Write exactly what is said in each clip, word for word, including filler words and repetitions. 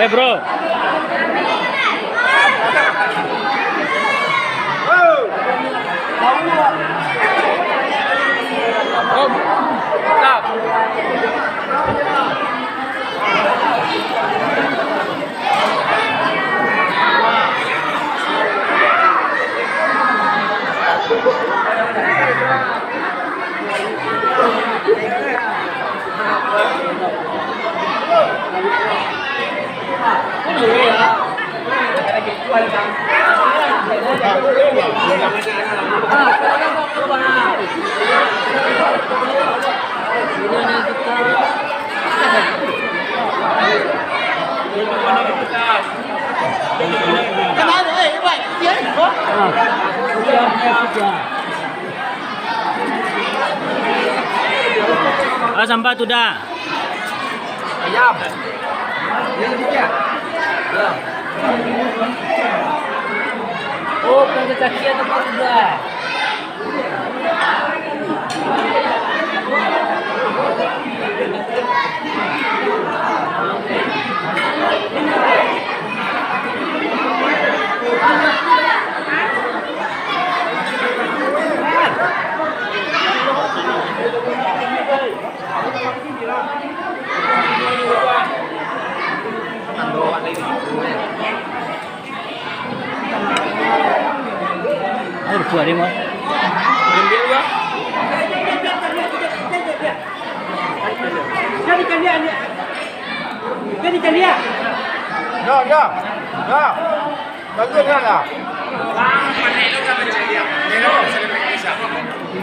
Bro. Ah, sampah tu dah. Ayam. Oh, bukan kaki atau paruh dah. Aduh, kuat dia, Mat. Yo, yo. Yo. Bagus kan lah.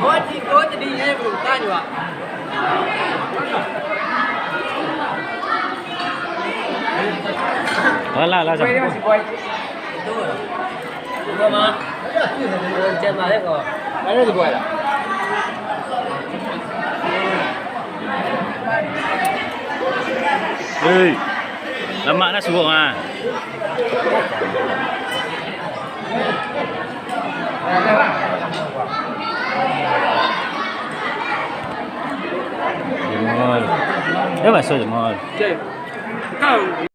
Oh, cik, oh, jadi inyo berutang juga. Alah, alah, Sam. Itu, Bang. Ada tu buat. Hei. Lamak lah suruh ah. Jemol. Dia masuk jemol.